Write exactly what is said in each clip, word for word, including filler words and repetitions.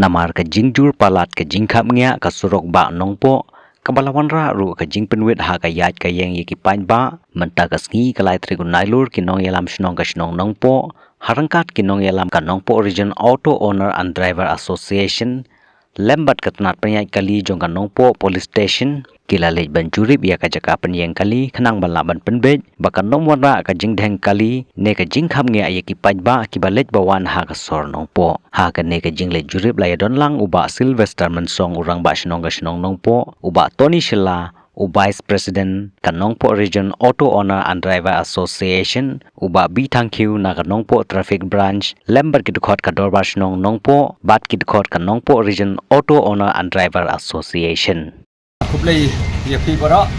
Namar ka jingjur palat ka jingkhapngiah ka surok bah Nongpoh, kaba la wanrah ruh ka jingpynwit ha ka ïaid ka ïeng ïa ki paidbah, mynta ka sngi ka lai tarik u Nailur ki nongïalam shnong ka shnong Nongpoh, ha ryngkat ki nongïalam ka Nongpoh Region Auto Owner and Driver Association, lem bad ka tnat pynïaid kali jong ka Nongpoh Police Station, ki la leit ban jurip ïa ka jaka pynïeng kali khnang ban lah ban pynbeit ba kan ym wanrah ka jingdheng kali ne ka jingkhapngiah ïa ki paidbah kiba leit ba wan ha ka sor Nongpoh. Ha kane ka jingleit jurip la ïadon lang u Bah Sylvester Mynsong, u rangbah shnong ka shnong Nongpoh, u Bah Tony Shylla, u Vice President ka Nongpoh Region Auto Owner and Driver Association, u Bah B Thangkhiew na ka Nongpoh Traffic Branch, lem bad ki dkhot ka Dorbar Shnong Nongpoh bad ki dkhot ka Nongpoh Region Auto Owner and Driver Association. Khublei ïa phi baroh.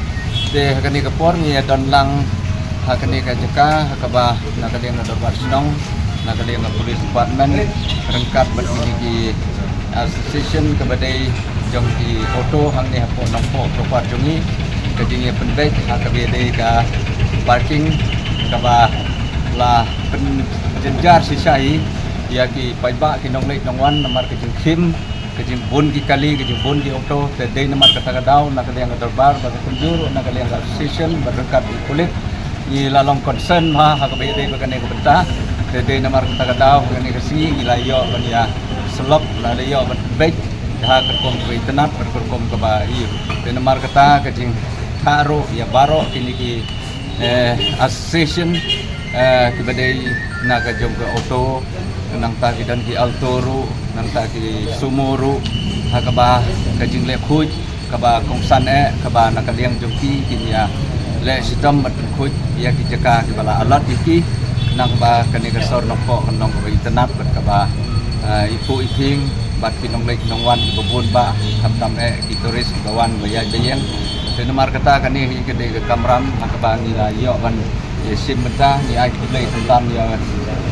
Te ha kane ka por ngi ïa don lang ha kane ka jaka ha kaba na ka liang ka Dorbar Shnong, na ka liang ka Police Department, ryngkat bad kine ki association kaba dei jong ki auto hangne hapoh Nongpoh proper jong ngi, ka jingïapynbeit ha kaba dei ka parking kaba la pynjynjar shisha hi ïa ki paidbah ki nongleit nongwan namar ka jingkhim, ka jingbun ki kali, ka jingbun ki auto. Te dei namar kata ka daw na ka liang ka Dorbar bad ka kumjuh na ka liang ka association bad ryngkat ki pulit ngi la long concern ha ha kaba dei ba kane ka bynta. Te dei namar kata ka daw kane ka sngi ngi la ïoh ban ïa sylok, la ïoh ban beit ha ka rukom kaba itynnad bad ka rukom kaba ïeit. Te namar kata ka jingthah ruh ïa baroh kine ki eh, association, eh, kiba dei na ka jong ka auto, nangta ki don ki Alto ruh, nangta ki Sumo ruh, ha kaba ka jingleh khuid kaba kongsan eh kaba na ka liang jong ki kin ïa leh shitom bad khuid ïa ki jaka kiba la allot ïa ki, nang ba kane ka sor Nongpoh kan long kaba itynnad bad kaba, eh, iphuh iphieng bad ki nongleit nongwan kiba bun bah, khamtam eh ki tourist kiba wan ba ïaid ba ïeng. Te namar kata kane hi ka dei ka kamram ha kaba ngi la ïoh ban ïa shim bynta. Ngi ai khublei khamtam ïa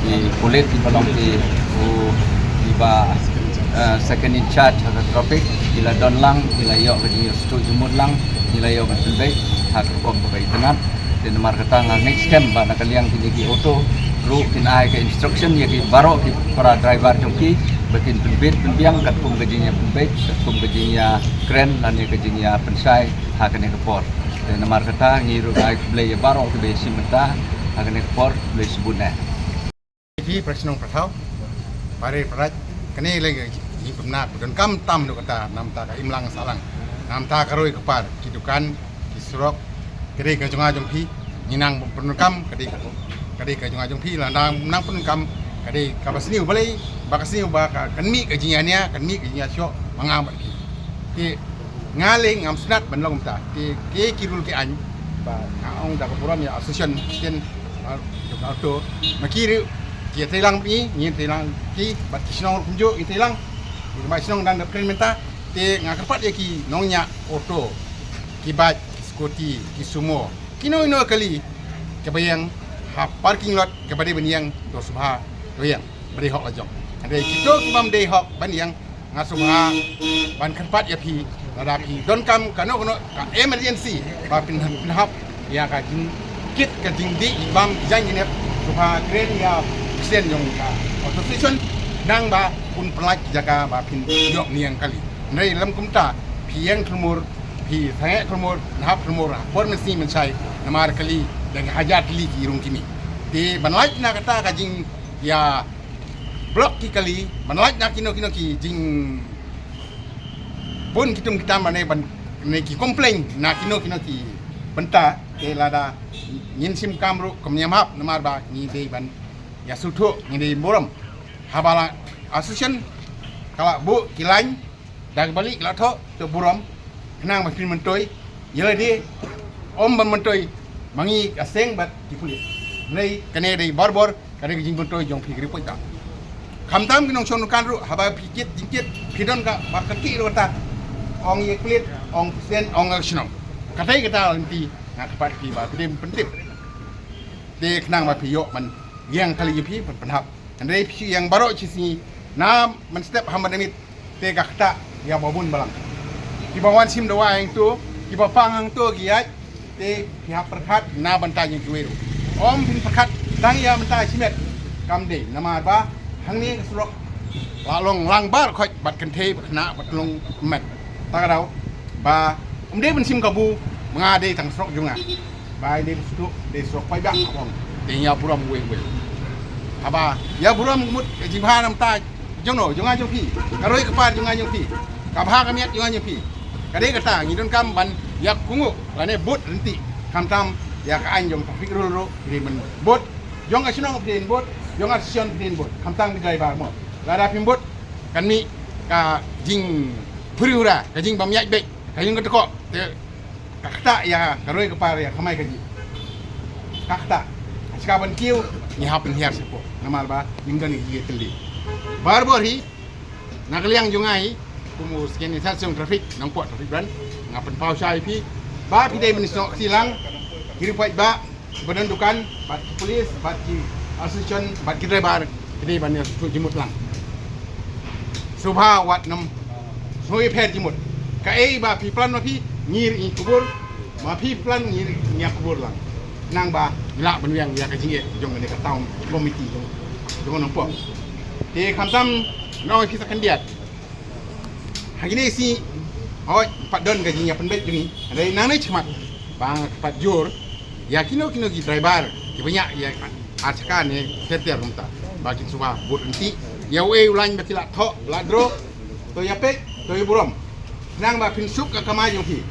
ki pulit kiba long ki u kiba, eh, second in charge ha ka traffic, ki la don lang, ki la ïoh ka jingïasnoh jingmut lang, ki la ïoh ban pynbeit ha ka rukom kaba itynnad. Te namar kata nga ngeit skhem ba na ka liang kine ki auto ruh kin ai ka instruction ïa ki baroh ki para driver jong ki ba kin pynbeit pynbiang katkum ka jingïapynbeit, katkum ka jingïakren lane ka jingïapynshai ha kane ka por. Te namar kata ngi ruh ai khublei ïa baroh kiba ïashim bynta ha kane ka por, khublei shibun eh. Ki para shnong para thaw, para para kane lei ka jingpynbna ba donkam tam noh kata, namta ka imlang sahlang, namta ka roi ka par ki dukan, ki surok, ka dei ka jong nga jong phi, ngi nang pyndonkam ka dei ka, ka dei ka jong nga jong phi, la nang nang pyndonkam ka dei kaba sniew balei, ba ka sniew ba ka kan mih ka jingïania, kan mih ka jingïashoh ma nga bad phi. Te nga lei ngam sngewtynnat ban long kumta. Te ki ki rule ki aiñ ba nga ong da ka burom ïa association, association, ah, jong ka auto. Ma ki ruh ki ïatrei lang bad ngi, ngi ïatrei lang ki, bad ki shnong ruh kumjuh ïatrei lang. Ki ma shnong dang da pyrshah mynta. Te nga kyrpad ïa ki nongñiah auto, ki bike, ki scooty, ki sumo, kino kino kali kaba ïeng ha parking lot kaba dei ban ïeng, to sngewbha to ïeng, ba dei hok la jong. Hynrei kito ki bym dei hok ban ïeng, nga sngewbha ban kyrpad ïa phi, lada phi donkam kano kano ka emergency ba phin pynhap ïa ka jingkit ka jingdih bam jaiñ jingïap, sngewbha kren ïa president jong ka association, nang ba un pynlait jaka ba phin ïoh niang kali. Hynrei lym kumta, phi ïeng tyrmur, phi sangeh tyrmur, pynhap tyrmur ha por mynsngi mynshai, namar kali dang hajar tylli ki rung ki mih. Te ban lait na kata ka jingïa block ki kali, ban lait na kino kino ki jingbun ki tum ki tam, ne ban, ne ki complain na kino kino ki bynta. Te lada ngin shim kam ruh kam ñiam hap, namar ba ngi dei ban ïa sngewthuh, ngi dei burom. Haba la association ka la buh ki lain da kaba lieh, ka la thoh, to burom, khnang ba phin myntoi. Ïa lade ym ban myntoi ma ngi ka seng bad ki pulit. Hynrei kane dei barabor ka dei ka jingmyntoi jong phi ki ripoi ta. Khamtam ki nongshong dukan ruh, haba phi kit jingkit, phi don ka ba ka kit ruh ta, ong ïa pulit, ong president, ong ïa shnong. Katai kata lynti nga kyrpad phi ba phi dei pyntip, te khnang ba phi ïoh ban ïeng kali jong phi ban pynhap. Hynrei phi ïeng baroh shi sngi, na mynstep ha mynmiet, te ka ktah ïa ba bun balang. Kiba wan shim dawai hangto, kiba pang hangto ki ïaid, te phi hap pyrkhat na bynta jong kiwei ruh. Ym phin pyrkhat tang ïa bynta shimet, kam dei, namar ba hangne ka surok La long lang bar khoit bad kynthei bad khynnah bad long met. Ta ka daw ba um dei ban shim kabu, ma nga dei tang surok jong nga. Ba dei surok, dei surok paidbah ka bong. Dei ïa burom wei wei. Haba ïa burom mut ka jingbha namar ta jong no, jong nga jong phi. Ka roi ka par jong nga jong phi. Ka bha ka miat jong nga jong phi. Ka dei kata ngi donkam ban ïa kohnguh lane bud rynti. Khamtam ïa ka aiñ jong traffic rule ruh dei ban bud. Jong ka shnong phi dei ban bud, jong ka station phi dei ban bud. Khamtam ki driver mo. Lada phim bud kan mih ka jingpyrshah, ka jingbym ïaid beit, ka jingkynkoh. Te ka ktah ïa ka roi ka par ïa ka kamai kajih. Ka ktah. Ka shika ban kiew ngi hap pynhiar shapoh. Namar ba ngim don ïa ki tylli. Barabor hi na ka liang jong nga hi kum u Second Inspector Traffic Nongpoh Traffic Branch, nga pynpaw shai phi ba phi dei ban snoh kti lang. Ki riew paidbah, ki ba don dukan, bad ki police, bad ki association, bad ki driver, ki dei ban ïa snoh jingmut lang. Sngewbha wat nym sngewpher jingmut. Kaei ba phi plan ma phi, ngi ruh ngi kubur, ma phi plan ngi ruh ngi ïa kubur lang. Nang ba ngi lah ban weng ïa ka jingeh jong kane ka town committee jong, jong Nongpoh. Te khamtam nong phi sa khyndiat. Ha kine shi, hoi, pat don ka jingïapynbeit jong ngi. Hynrei nangne shakhmat ba nga pat jur ïa kino kino ki driver ki ba ñiah ïa ar shaka ne ter ter kumta. Ba kin sngewbha bud rynti. Ïa uei u lain ba ki la thoh, la draw. To ïa peit, to ïa burom. Nang ba phin suk ka kamai jong phi.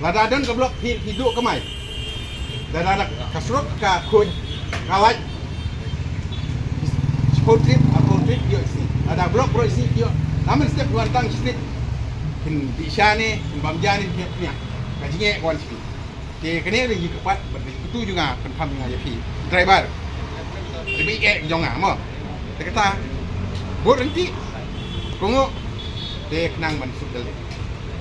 Lada don ka block phi, phi duh kamai. Lada ka surok ka khuid, ka lait. Shiphew trip, arphew trip ïoh shi. Lada block baroh shi ïoh. Namen step wan tang shi trip. Phin dih sha ne, phin bam ja ne, phin ïa. Ka jingeh wan shi. Te kane ruh ngi kyrpad bad ngi kyntu jong nga, pynpham jong nga ïa phi driver. Te ba ïeit jong nga mo. Te kata bud rynti. Kohnguh te khnang ban suk dal.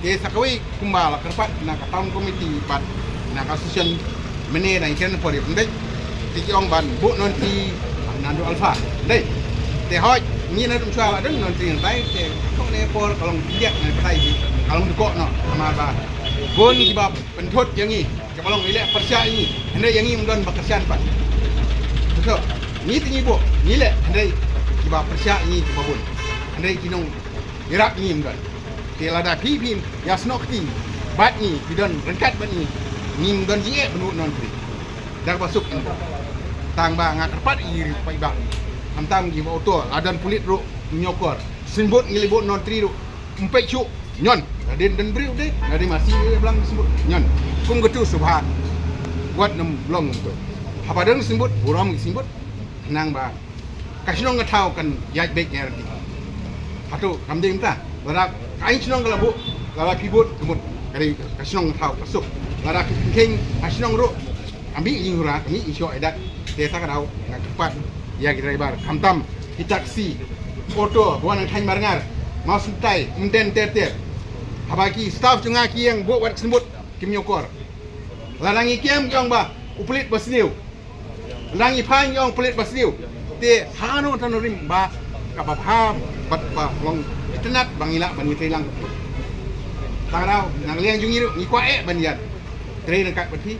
Te sa kawei kumba la kyrpad na ka town committee bad na ka association mynne na ïa kren por ïa pynbeit. Te ki ong ban buh non ti na du alpha. Dei. Te hoi ngi na dum chwa la dang non ti ngai te ko ne por ka long diak na ka tai di. Ka long ko no. Namar ba bun ki ba pynthut ïa ngi. Kiba long ngi leh pyrshah ïa ngi, hynrei ïa ngi ym don ba kyrshan pat. Betul. Ngi te ngi buh, ngi leh, hynrei kiba pyrshah ïa ngi kiba bun. Hynrei ki nongïarap ïa ngi ym don. Te lada phi phi ïa snoh kti bad ngi, phi don ryngkat bad ngi, ngi ym don jingeh ban buh non phi. Da kaba suk ngi buh. Tang ba nga kyrpad ïa ri paidbah. Khamtam kiba auto, la don pulit ruh, ñiewkor. Signboard ngi leh buh non tree ruh. Ym peit shuh. Ñion, nadien don briew de, nadien masi blang signboard. Ñion, kum katu sngewbha. Wat nym long kumtu. Haba don signboard, burom signboard. Khnang ba ka shnong ka thaw kan ïaid beit ïa rti. Hato kam dei mynta. Lada ka aiñ shnong ka la buh, ka la phi buh, ka mut. Ka dei ka shnong ka thaw ka suk. Lada ka kheiñ ka shnong ruh. Ka mih ïing hura, ka mih ïing shoh ïa dat. Te ta ka daw nga kyrpad ïa ki driver khamtam ki taxi, auto, ba wan nang thaiñ Marngar, Mawsynrai, Umden ter ter. Haba ki staff jong nga ki ïeng buh wat ka signboard kim ñiewkor. Lada ngi kem ki ong ba u pulit ba sniew. Lada ngi phai ngi ong pulit ba sniew. Te hano tano rim ba kaba bha bad ba long itynnad ba ngi lah ban ïatrei lang. Ta ka daw na ka liang jong ngi ruh ngi kwah eh ban ïatrei ryngkat bad phi.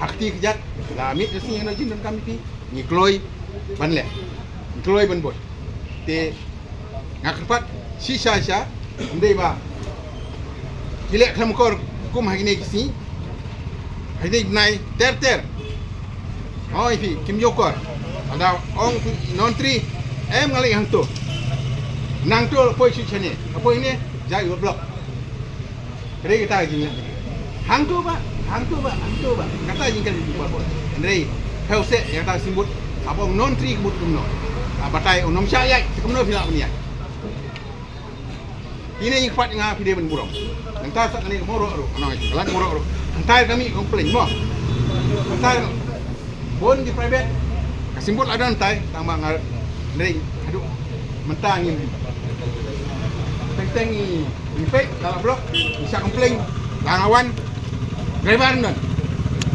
Ha kti kjat la miet ka sngi hano jingdonkam ïa phi. Ngi kloi ban leh, ngi kloi ban bud. Te nga kyrpad shisha shisha, ym dei ba ki leh khlem kor kum ha kine ki sngi, ha kine ki bnai ter ter. Hoi phi kim ïoh kor. Lada ong phi non tree, em nga leit hangto. Nangto la poi shu shane, la poi ne jai u block. Ka dei kata ka jingkylli. Hangto ba, hangto ba, hangto ba. Kata ka jingkylli ba bor. Hynrei phi seh ïa kata ka signboard. Haba ong non tree ka mut kumno. Ah, batai ong nym shah ïaid, te kumno phi lah ban ïaid. Kine ngi kyrpad nga phi dei ban burom. Nangta sa kane ka Mawroh ruh, nang ka Mawroh ruh. Nangta ka mih complain mo. Nangta Bun ki private ka signboard la don tai tang ba nga ring haduh mynta ngim teng teng ngi peit da la block ngi shah complain da nga wan driver don.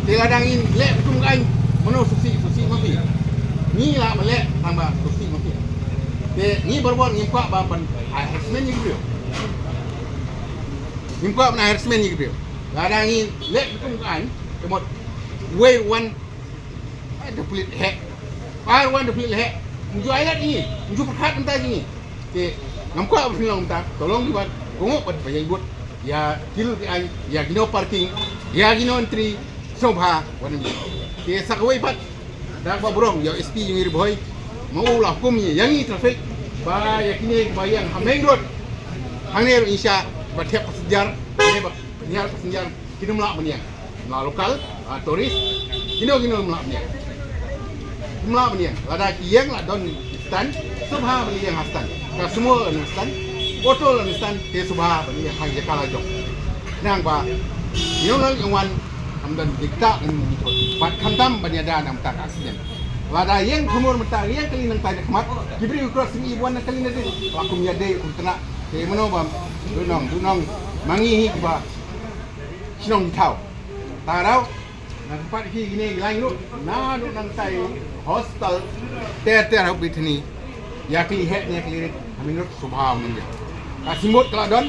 Te lada ngin leh kum ka aiñ mano suksi suksi ma phi. Ngi lah ba leh tang ba suksi ma phi. Te ngi barabor ngim kwah ba ban harassment ïa ki briew. Ngim kwah ban harassment ïa ki briew. Lada ngin leh kum ka aiñ te mut wei wan Ai da pulit heh. Ar wan da pulit heh. Nju ai lad ngi. Nju pyrkhat mynta ngi. Te ngam kwah ba phin long mynta, to long ki bad kohnguh bad ba ïeng bud ïa ki lud ki aiñ, ïa ki no parking, ïa ki no entry, sngewbha wan ym ïeng. Te sa kawei pat da kaba burom ïa u S P jong ngi Ri Bhoi, ma u la hukum ïa ngi traffic ba ïa kine ba ïeng ha main road hangne ruh ngi shah ba thiah passenger, ne ba niar passenger. Kino mlak ban ïeng? Mlak lokal, ah, tourist. Kino kino mlak ban ïeng? Mlak ban ïeng. Lada ki ïeng la don stand, sngewbha ban ïeng ha stand. Ka sumo la don stand, auto la don stand, te sngewbha ban ïeng ha jaka la jong. Nang ba ïeng la ïeng wan, am don dikta ngan pat khamtam ban ïada nang tak accident. Lada ïeng khmur mynta ïeng kali nang tai na khmat, ki briew cross ngi wan nang kali na dei. La kum ïadei kum tena. Te mano ba du nong du nong mangi hi ba shnong thaw. Taraw na pat hi gine lain ruh na du nang tai hostel ter ter hau bitni. Ïa kali het ne kali rit hamin ruh sngewbha mynta. Ka simbut ka la don,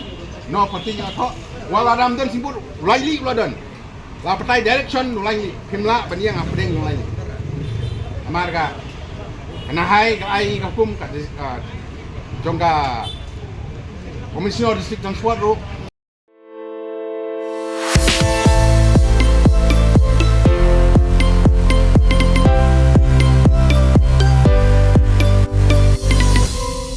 no parking ka tho. Wala dam don simbut, u lai li u la don. La patai direction u lai li, phim lah ban ïeng ha pdeng u lai li. Namar ka, ka na hai ka ai ka hukum ka dis-, ka jong ka Commissioner District Changsawat ruh,